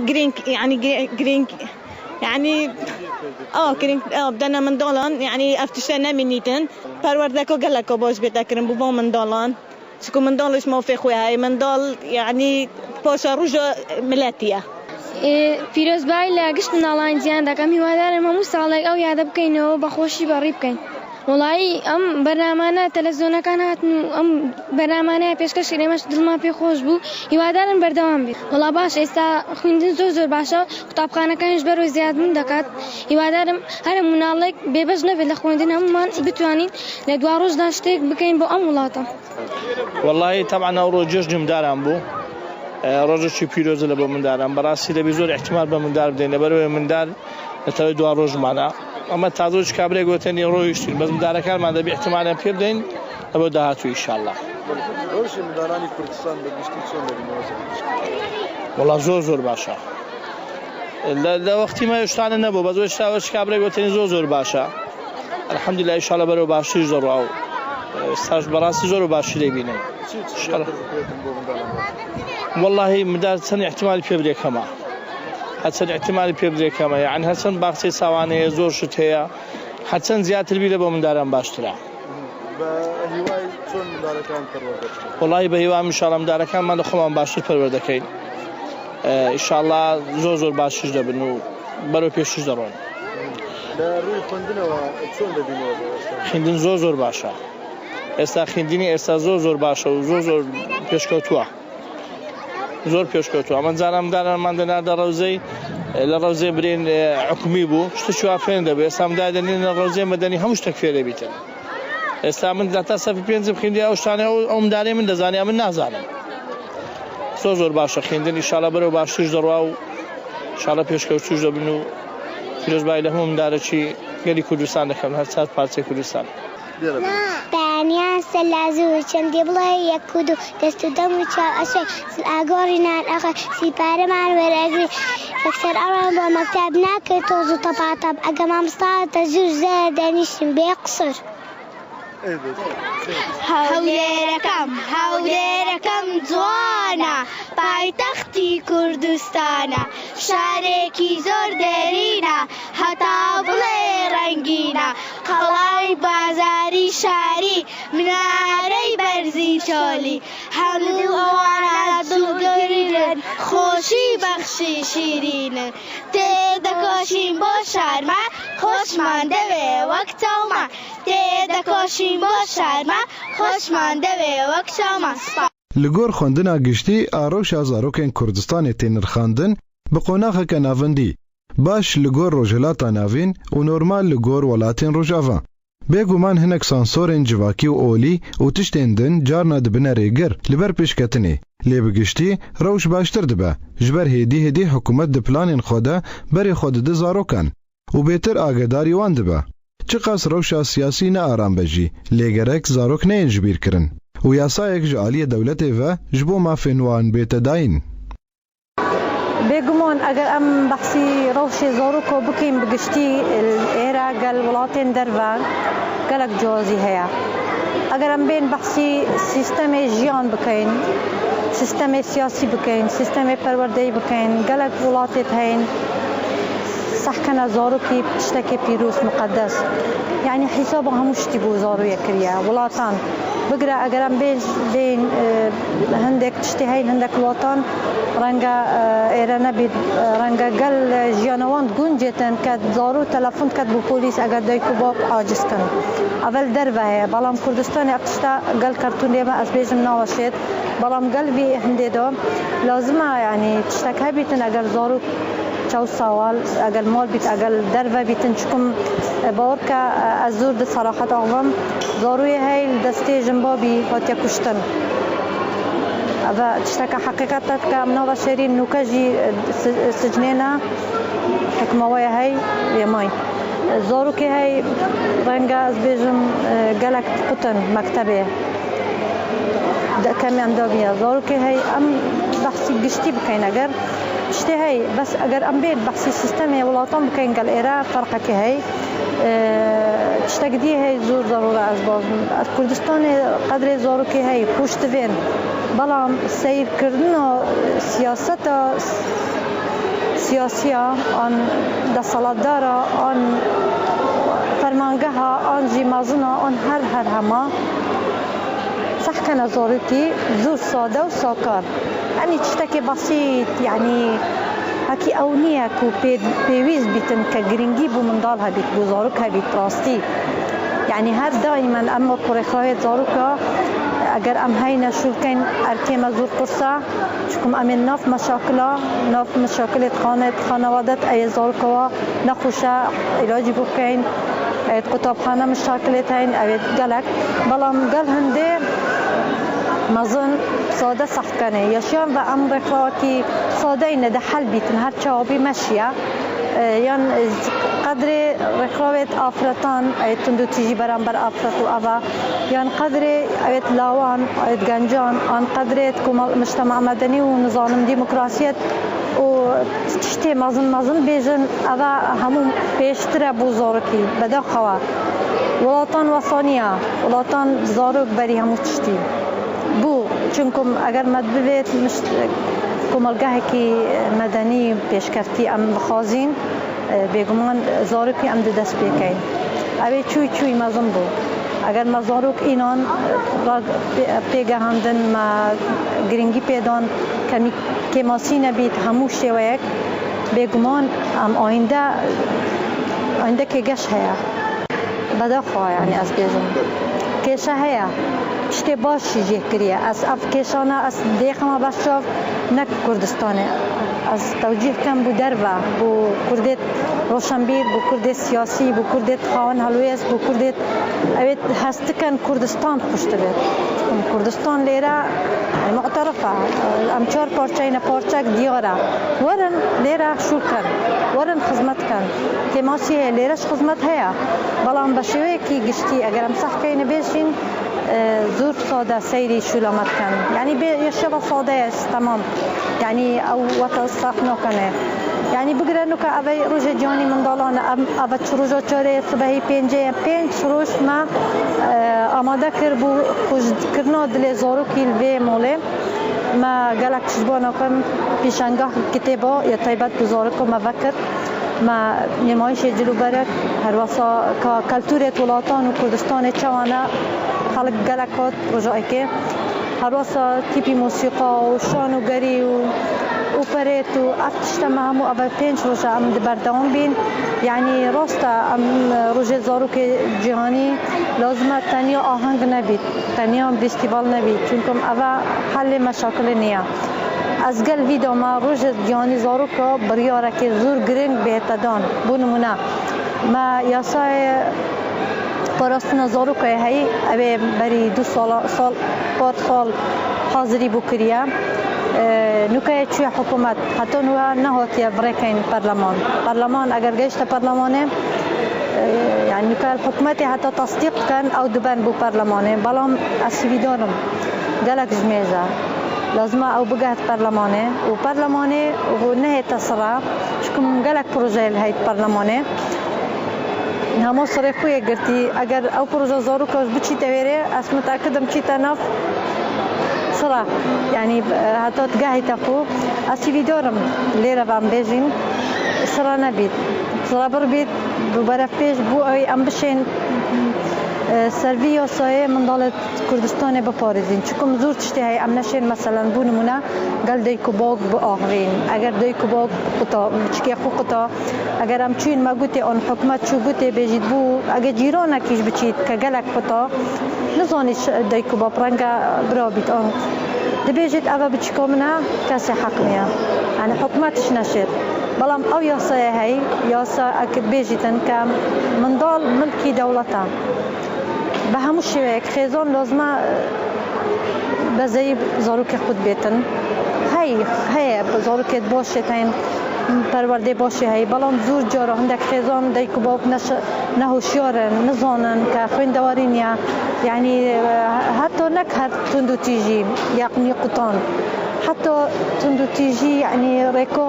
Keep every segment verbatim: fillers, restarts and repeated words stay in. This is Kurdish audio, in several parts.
Girîng, yanî gi-, girîng, yanî, a, girîng, a, bi dene mindalan, yanî ev tişte nemînîtin. Perwerdeko geleko baş bête kirin bo van mindalan. Çiku mindal ji mafê xwe heye. Mindal, yanî, paşa roja miletî ye. Ê, pîrozbahî li gişt mindalan cîhan dikim. Hîwadar im hemû salek ew yade bikeyne û bi xweşî berî bikeyn. Welayî em bernamane televîzyonekan hatin û em bernamane pêşkeş kirê me, dilma pê xweş bû. Hîwadar im berdewam bê. Wela baş, êsta xwîndin zor zor baş e. Qutabxanekan ji ber wê ziyad bûn dikat. Hîwadar im her minalek bêbeş nebe li xwîndin, hemûman bitwanîn li dua roj de ştêk bikeyn bo em wilata. Wellahî, teban ew roj cejnê mindaran bû. E, rojekî pîroz e li bo mindaran. Bi rastî dibî zor îhtîmal bi mindar bideyne. Ber wê mindar li tevê dua roj mane. Ama taze çi kabrê gotenî roj hiştin. Bes mindarekan mane dibî îhtîmalên pê bideyn. Li bo dahatû înşallah. Rewşê mindaranî Kurdistan bi giştî çond dibîne? Wela zor zor baş e. Li, li wextî me ji tane nebû. Bes wê şta, wê çi kabrê gotenî zor zor baş e. Elhamdulillah, înşallah berê baştir jî derwa û, e, staj berastî zor û baştir dibînim. Çi, çi zêdetir bikirin bo mindaran baş? Wellahî, mindar çend îhtîmalî pê bidê kema. Her çend îhtîmalî pê bidê kema. Yanî her çend baxçê sawanê ye, zor şit heye. Her çend ziyadtir bî lê bo mindaran baştir e. Bi hîwayî çond mindarekan perwerde bikin? Wellahî bi hîwa em înşallah mindarekan me li xweman baştir perwerde keyn. E, înşallah zor zor baştir dibin û bero pêştir deron. Li rûyê xwendinê ve çond dibîne êsta? Xwendin zor zor baş e. Êsta xwendinî êsta zor zor baş e û zor zor pêşkewtû ye. Zor pêşkewtû. Ama cara mindaran mande nerde rewzeyê, e, li rewzeyê birên, e, hikûmî bû. Şti çiwa fêr dibû. Êsta mindarê de nîne rewzeyê medenî hemû ştek fêr dibîtin. Êsta min heta sefê pêncim xwîndiya ew ştane, ew, ew mindarê min dizaniya, min nazanim. Zor zor baş e xwîndin. Înşallah berê baştir jî derwa û înşallah pêşkewtû jî dibin û pîrozbahî li hemû mindarekî gelî Kurdistan dikim, her çar parçeyê Kurdistan. Bêre bêre. Beniyan Selazû çendê بڵێ یەک و دوو دەست و دەم و چاو ئەسێ سل ئاگۆڕی نان ئەخە سی پارەمان وەرەگری یەکسەر ئەڕۆن بۆ مەکتەب ناکرێت تۆز و تەپاتەب ئەگە مامستا تەزوو زەر دەنیشتن بێ قسر. هەولێرەکەم، هەولێرەکەم جوانە، پایتەختی کوردستانە، شارێکی زۆر دێرینە، هەتا بڵێ ڕەنگینە، قەڵای بازاری شاری، منارەی بەرزی چۆلی، هەموو ئەوانە دڵگرینن، خۆشی بەخشی شیرینن، تێدەکۆشین بۆ شارمان، خۆشمان دەوێ وەک چاومان. تێدەکۆشین بۆ شارمان، خۆشمان دەوێ وەک چاومان. سپاس. Li gor xwendina giştî a rewşa zarokên Kurdistanê tê nirxandin, bi qonaxeke navendî, baş li gor Rojhilata Navîn û normal li gor welatên Rojava. Bêguman hinek sansorên civakî û olî û tiştên din carna dibine rêgir li ber pêşketinê. Lê bi giştî rewş baştir dibe, ji ber hêdî hêdî hikûmet di planên xwe de berê xwe dide zarokan û bêtir agedarî wan dibe. Çiqas rewşa siyasî ne aram be jî, lê gerek zarok neyên ji bîr kirin û yasayek ji aliyê dewletê ve ji bo mafên wan bête dayîn. Bêguman eger em behsî rewşê zaroko bikin bi giştî, êra gel welatên derve gelek cihazî heye. Eger em bên behsî sîstemê jiyan bikin, sîstemê siyasî bikin, sîstemê perwerdeyî bikin, gelek welatê heyîn sehkene zarokî tiştekê pîroz, miqedes. Yanî hîsaba hemû ştî bo zaroyê kiriye. Welatan bigire, eger em bên, bên, e, hindek tiştê heyîn, hindek welatan renge, e, êre nebît, e, renge gel, e, jiyana wan diguncêtin, ke zaro telefon diket bo polîs, eger dayik û bab aciz kin. Ev li derve heye, belam Kurdistanê ev tişta gel kertûnê me, ez bêjim naweşêt. Belam gel vî hindê de lazim e, yanî tiştek hebîtin, eger zarok çew sawal, eger mal bît, eger derve bîtin, çikum, e, bawer ke, e, ez zor di serahet axivim, zaroyê hey li destê jinbabî hatiye kuştin. Ev e tişteke heqîqet e, ke em nava şêrî nûke jî, e, si-, sicnê ne, hikmawaya hey yê may. Zarokê hey renge ez bêjim, e, gelek diqutin mektebê. De kemiyan daviya. Zarokê hey em behsî giştî bikeyn. Eger tiştê hey, bes eger em bên behsî sîstemê welatan bikeyn gel êre ferqekê hey. E, tiştek dî hey zor zaror e ez bazim. Ez Kurdistanê qedrê zarokê hey pûç divên. Belam seyrkirina siyaseta siyasiya, an deselatdara, an fermangeha, an jî mezina, an her her hema sehkene zarokî zûr sade û sakar. Enî tiştekê besît, yanî hekî ew niye ku pê-, pêwîst bîtin ke girîngî bo mindal hebît, bo zarok hebît, rastî. Yanî her daîmen em wek rêxrawêt zaroka, eger em heyne şûl keyn, erkê me zûr qurs e, çikum em ê nav meşakila, nav meşakilêt xanet, xanewadet, ê zaroka wa nexweş e, îlacî bo bikeyn, ê qutabxane meşakilêt heyn, ewêt gelek. Belam gel hindê mezin sade sehf kenê. Yaşiyan ve em rêxrawekî sadeyne de hel bîtin, her çawa bî meşiye. E, yan, e, qedrê rêxrawêt afretan, e, tundûtîjî beramber afret û ava, yan qedrê, evet, lawan, evet, gencan, an qedrê komal, mujtema medenî û nizanim demokrasiyet û tiştê mezin mezin bêjin, ava hemû pêştir e bo zarokî, bedaxewa. Welatan wesaniya, welatan zarok berî hemû tiştî. Bû, çunkum eger me bivêt mişt-, komelgehekî medenî pêşkeftî em bixwazîn, e, bêguman zarokî em di dest pê keyn. Ew ê çûyî çûyî mezin bû. Eger me zarok înan, e, ra-, pê-, pêgehandin, me girîngî pê dan, kemî-, kêmasî nebît, hemû şêweyek, bêguman em ayînde, ayîndekê geş heye. Bedaxewa, yanî ez bêjim, kêşe heye. Tiştê baş jî jê kiriye. Ez ev kêşana, ez dêxima beşav, ne Kurdistanê. Ez tewcîh kem bo derve, bo Kurdê roşenbîr, bo Kurdê siyasî, bo Kurdê xawen helwêst, bo Kurdê, ewêt hest dikin Kurdistan xweş dibe. Kurdistan lêre, e, mu'terif e. Em çar parçeyne, parçek diyar e. Werin lêre şûl kin. Werin xizmet kin. Kêmasî heye, lêre ji xizmet heye. Belam bi şêweyekî giştî, eger em sehf keyne bêjîn, e, zûr sade seyrî şûla me dikin. Yanî bê, yaşiya ve sade ye, temam. Yanî ew weta sehf nakene. Yanî bigire nuka ev ê roja cîhanî mindalan e, em, ev çi roja çarê sibehî pêncê ye, pênc roj me, e, amade kir bo xweşkirina dilê zarokî li vê malê. Me gelek tişt bo nakim, pêşangeh kitêba ya taybet bi zarokê me vekir. Me nêmayîşê cil û berek, herwesa ka keltûrê welatan û Kurdistanê çawa ne, xelk gelek hat rojayekê. Herwesa tîpî mosîqa û şan û gerî û operêt û ev tişte me hemû ev pênc roja em di berdewam bîn. Yanî rast e, em rojê zarokê cîhanî lazim e tenya aheng nebît, tenya festîval nebît. Çunkum ev helê meşakilê niye. Ez gel vî dama rojê cîhanî zaroka biryarekê zûr giring bihête dan. Bo nimûne, me yasayê parastina zarokê heyî, ev ê berî du sala, sal, par sal hazirî bo kiriye. E, nuka yê çûye hikûmet, heta nuha nehatiye virêkeyn perleman. Perleman eger gehişte perlemanê, e, yanî nuka hikûmetê heta tasdîq bikin, ew diben bo perlemanê. Belam ez hîvîdar im. Gelek ji mêj e. Lazim e ew bigehet perlemanê û perlemanê û nehête sira, çikum gelek projeyê li heyt perlemanê. Hema sirê xwe yê girtî. Eger ew proje zaroka biçîte wêrê, ez mitekid im çîte nav sira. Yanî, e, heta digehîte xwe. Ez hîvîdar im lêre ve em bêjîn, sira nebît. Sira bir bît, bi berevpêş bo ew em bişên, e, ser vî yasayê mindalê Kurdistanê biparêzîn. Çikum zûr tiştê heye em neşên, meselen, bo nimûne, gel dayik û bavk biaxivîn. Eger dayik û bavk quta, biçikê xwe quta, eger em çûyîn me gotê an hikûmet çû gotê bêjît bû, eger cîranekî jî biçît ke gelek quta, nizanî ş-, dayik û bav renge bira bît an dibêjît, ev e biçika min e, kesê heq niye. Yanî hikûmet tişt neşêt. Belam ew yasayê heyî, yasa ek dibêjîtin ke mindal milkî dewlet e. Bi hemû şêweyek xêzan lazim e, e, bezeyî zarokê xwe dibêtin. Hey, heye, zarokê baş ê tên, perwerdê baş ê heye, belam zûr cara hindek xêzan dayik û bavk neş-, nehoşyar in, nizanin ke xwêndewarî niye. Yanî, e, heta nek her tundûtîjî, yanî qutan. Heta tundûtîjî, yanî rêka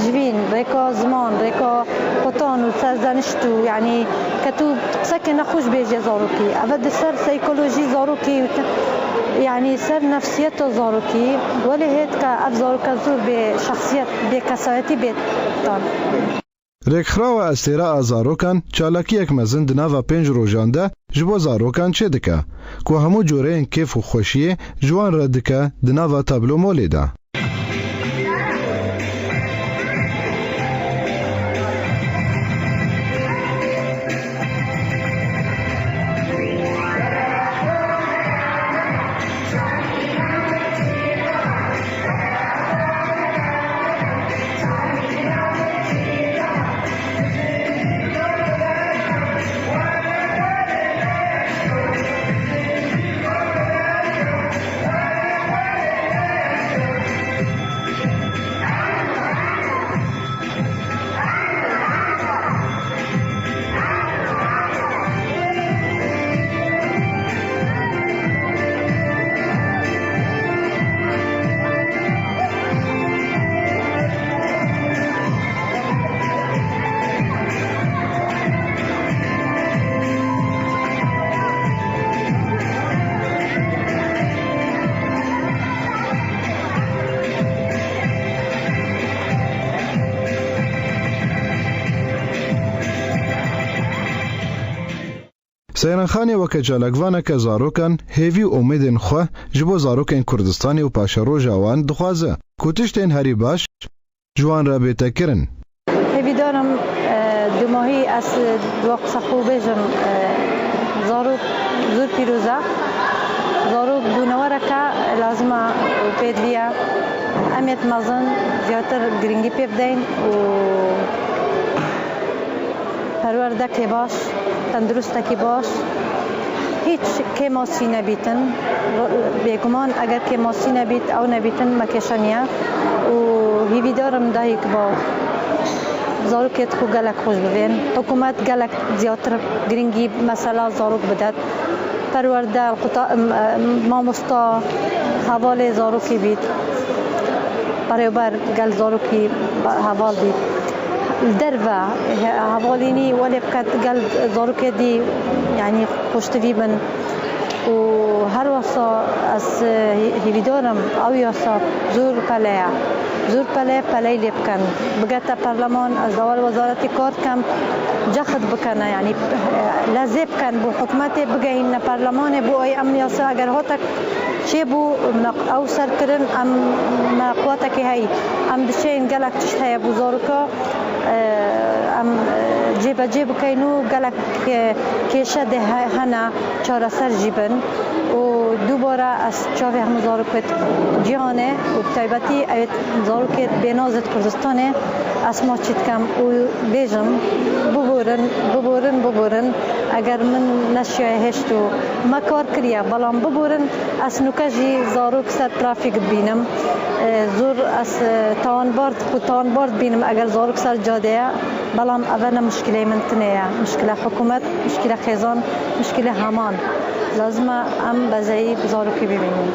civîn, rêka ziman, rêka qutan û serzenişt û, yanî ke tu qiseke nexweş bêje zarokî. Ev e di ser seykolojî zarokî û te-, yanî ser nefsiyeta zarokî. Welê hêt ke ev zaroka zûr bê şexsiyet, bê kesayetî bê Rêkxirawa Estêra a Zarokan çalakiyek mezin di nava pênc rojan de ji bo zarokan çêdike, ku hemû cureyên kêf û xweşiyê ji wan re dike di nava tablo molê de. Seyranxanê weke çalakvaneke zarokan hêvî û umêdên xwe ji bo zarokên Kurdistanê û paşeroja wan dixwaze, ku tiştên herî baş ji wan re bête kirin. Hêvîdar im, e, dumahî ez di we qisa xwe bêjim, e, zarok zor pîroz e. Zarok bûnewereke lazim e û pêdivî ye. Em ê mezin zêdetir girîngî pê bideyn û perwerdekê baş, tendurustekî baş, hîç kêmasî nebîtin. Bêguman eger kêmasî nebît, ew nebîtin, me kêşe niye. Û hîvîdar im dayik, bav, zarokêt xwe gelek xweş bibên. Hikûmet gelek zêdetir girîngî mesela zarok bidet. Perwerde, quta-, em, em, mamosta, hevalê zarokî bît. Berêwber gel zarokî heval bît. Li derve he-, hevalînî welê biket gel zarokê dî, yanî xweştivî bin. Û her wesa ez hî-, hîvîdar im, ew yasa zor pele ye. Zor pele, peleyê lê bikin. Bigete perleman, ez dawal wezaretî kar dikim, cehd bikene, yanî lezê bikin, bo hikûmetê bigehînine perlemanê, bo ey em yasa eger hatek çêbû, me ew ser kirin, em, me quwetekê heyî. Em diçêin, gelek tişt heye bo zaroka, e, em, e, cêbecê bikeyn û gelek, e, kêşe dê he-, hene, çareser jî bin. Û dubare ez çavê hemû zarokêt cîhanê û bi taybetî ew zarokêt bênazêt Kurdistanê ez maçî dikim û bêjim, biborin, biborin, biborin. Eger min neşiyaye hêşt û me kar kiriye, belam biborin, ez nûke jî zarok ser trafîk dibînim. E, zor ez, e, tawanbar, xwe tawanbar dibînim eger zarok ser cadê ye. Belam eve ne muşkileyê min tinê ye. Muşkile hikûmet, muşkile xêzan, muşkile heman. Lazim e em bezeyî bi zarokî bibînin.